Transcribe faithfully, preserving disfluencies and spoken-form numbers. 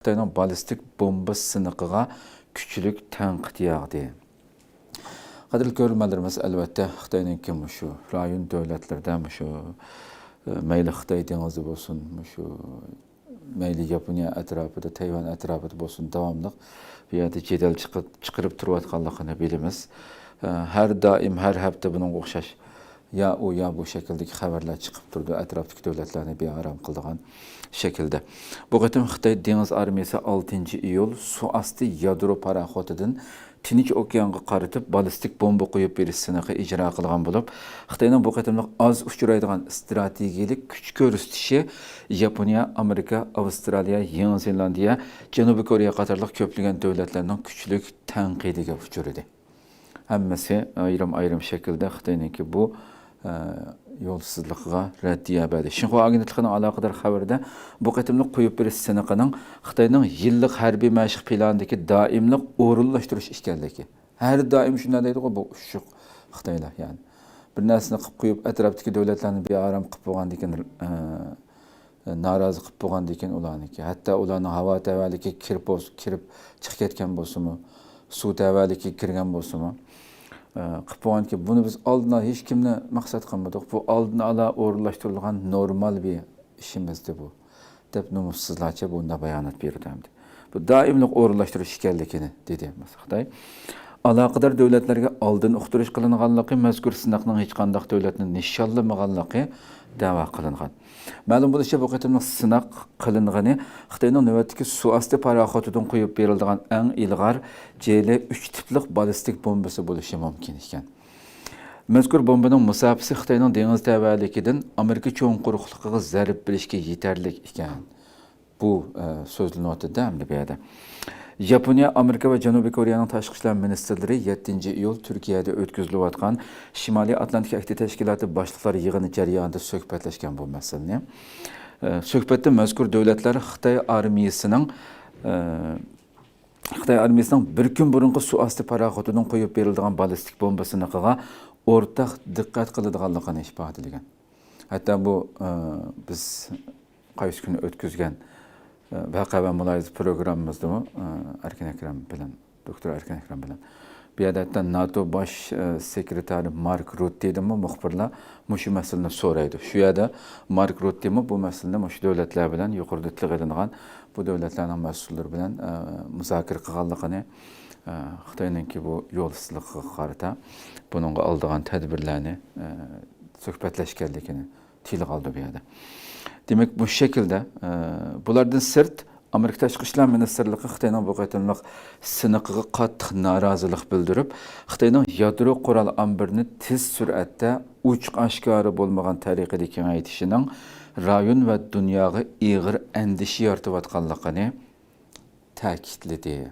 خىتاينىڭ بالىستىك بومبا سىنىقىغا كۈچلۈك تەنقىد ياغدى. قەدىرلىك كۆرۈرمەنلىرىمىز، ئەلۋەتتە، خىتاينىڭكى مۇشۇ رايون دۆلەتلىرىدە مۇشۇ، ئە، مەيلى خىتاي دېڭىزى بولسۇن، مۇشۇ مەيلى ياپونىيە ئەتراپىدا، تەيۋەن ئەتراپىدا بولسۇن، داۋاملىق بۇ يەردە جېدەل چىقىپ، چىقىرىپ تۇرۇۋاتقانلىقىنى بىلىمىز. ئە، ھەر دائىم، ھەر ھەپتە بۇنىڭغا ئوخشاش يا ئۇ، يا بۇ شەكىلدىكى خەۋەرلەر چىقىپ تۇرىدۇ، ئەتراپتىكى دۆلەتلەرنى بىئارام قىلىدىغان شەكىلدە. بۇ قېتىم خىتاي دېڭىز ئارمىيىسى ئالتىنچى ئىيۇل سۇ ئاستى يادرو پاراخوتىدىن تىنچ ئوكيانغا قارىتىپ بالىستىك بومبا قويۇپ بېرىش سىنىقى ئىجرا قىلغان بولۇپ، خىتاينىڭ بۇ قېتىملىق ئاز ئۇچرايدىغان ئىستراتېگىيەلىك كۈچ كۆرسىتىشى ياپونىيە، ئامېرىكا، ئاۋسترالىيە، يېڭى زېلاندىيە، جەنۇبىي كورېيە قاتارلىق كۆپلىگەن دۆلەتلەرنىڭ كۈچلۈك تەنقىدىگە ئۇچرىدى. ھەممىسى ئايرىم-ئايرىم شەكىلدە خىتاينىڭكى بۇ، ئە، يولسىزلىقىغا رەددىيە بەردى. شىنخۇا ئاگېنتلىقىنىڭ ئالاقىدار خەۋىرىدە بۇ قېتىملىق قويۇپ بېرىش سىنىقىنىڭ خىتاينىڭ يىللىق ھەربىي مەشىق پىلانىدىكى دائىملىق ئورۇنلاشتۇرۇش ئىكەنلىكى. ھەر دائىم شۇنداق دەيدىغۇ، بۇ ئۇششۇق خىتايلار، يەنى. بىر نەرسىنى قىلىپ قويۇپ، ئەتراپتىكى دۆلەتلەرنى بىئارام قىلىپ بولغاندىن كېيىن، ئە، نارازى قىلىپ بولغاندىن كېيىن ئۇلارنىڭكى، ھەتتا ئۇلارنىڭ ھاۋا تەۋەلىكىگە كىرىپ بولسا، كىرىپ چىقىپ كەتكەن بولسىمۇ، سۇ تەۋەلىكىگە كىرگەن بولسىمۇ، ئە، قىلىپ بولغاندىن كېيىن، بۇنى بىز ئالدىن ئالا ھېچكىمنى مەقسەت قىلمىدۇق. بۇ ئالدىن ئالا ئورۇنلاشتۇرۇلغان نورمال بىر ئىشىمىزدى بۇ، دەپ نومۇسسىزلارچە بۇنداق بايانات بېرىدۇ ئەمدى. بۇ دائىملىق ئورۇنلاشتۇرۇش ئىكەنلىكىنى دېدى خىتاي. ئالاقىدار دۆلەتلەرگە ئالدىن ئۇقتۇرۇش قىلىنغانلىقى، مەزكۇر سىناقنىڭ ھېچقانداق دۆلەتنى نىشانلىمىغانلىقى دەۋا قىلىنغان. مەلۇم بولۇشىچە، بۇ قېتىملىق سىناق قىلىنغىنى خىتاينىڭ نۆۋەتتىكى سۇ ئاستى پاراخوتىدىن قويۇپ بېرىلىدىغان ئەڭ ئىلغار جې ئۈچ تىپلىق بالىستىك بومبىسى بولۇشى مۇمكىن ئىكەن. مەزكۇر بومبىنىڭ مۇساپىسى خىتاينىڭ دېڭىز تەۋەلىكىدىن ئامېرىكا چوڭ قۇرۇقلۇقىغا زەربە بېرىشكە يېتەرلىك ئىكەن. بۇ، ئە، سۆزلىنىۋاتىدۇ ئەمدى بۇ يەردە. ياپونىيە، ئامېرىكا ۋە جەنۇبىي كورېيەنىڭ تاشقى ئىشلار مىنىستىرلىرى يەتتىنچى ئىيۇل تۈركىيەدە ئۆتكۈزۈلۈۋاتقان شىمالىي ئاتلانتىك ئەھدى تەشكىلاتى باشلىقلار يىغىنى جەريانىدا سۆھبەتلەشكەن بۇ مەسىلىنى. ئە، سۆھبەتتە مەزكۇر دۆلەتلەر خىتاي ئارمىيىسىنىڭ، ئە، خىتاي ئارمىيىسىنىڭ بىر كۈن بۇرۇنقى سۇ ئاستى پاراخوتىدىن قويۇپ بېرىلىدىغان بالىستىك بومبا سىنىقىغا ئورتاق دىققەت قىلىدىغانلىقىنى ئىپادىلىگەن. ھەتتا بۇ، ئە، بىز قايسى كۈنى ئۆتكۈزگەن، ئە، ۋەقە ۋە مۇلاھىزە پروگراممىمىزدىمۇ، ئە، ئەركىن ئەكرەم بىلەن، دوكتور ئەركىن ئەكرەم بىلەن. بۇ يەردە ھەتتا ناتو باش، ئە، سېكرېتارى مارك رۇتتېدىنمۇ مۇخبىرلار مۇشۇ مەسىلىنى سورايدۇ. شۇ يەردە مارك رۇتتېمۇ بۇ مەسىلىنى مۇشۇ دۆلەتلەر بىلەن، يۇقىرىدا تىلغا ئېلىنغان بۇ دۆلەتلەرنىڭ مەسئۇللىرى بىلەن، ئە، مۇزاكىرە قىلغانلىقىنى، ئە، خىتاينىڭكى بۇ يولسىزلىقىغا قارىتا بۇنىڭغا ئالىدىغان تەدبىرلەرنى، ئە، سۆھبەتلەشكەنلىكىنى تىلغا ئالدى بۇ يەردە. دېمەك، مۇشۇ شەكىلدە، ئە، بۇلاردىن سىرت، ئامېرىكا تاشقى ئىشلار مىنىستىرلىقى خىتاينىڭ بۇ قېتىملىق سىنىقىغا قاتتىق نارازىلىق بىلدۈرۈپ، خىتاينىڭ يادرو قورال ئامبىرىنى تېز سۈرئەتتە ئوچۇق ئاشكارا بولمىغان تەرىقىدە كېڭەيتىشىنىڭ رايون ۋە دۇنياغا ئېغىر ئەندىشە يارىتىۋاتقانلىقىنى تەكىتلىدى.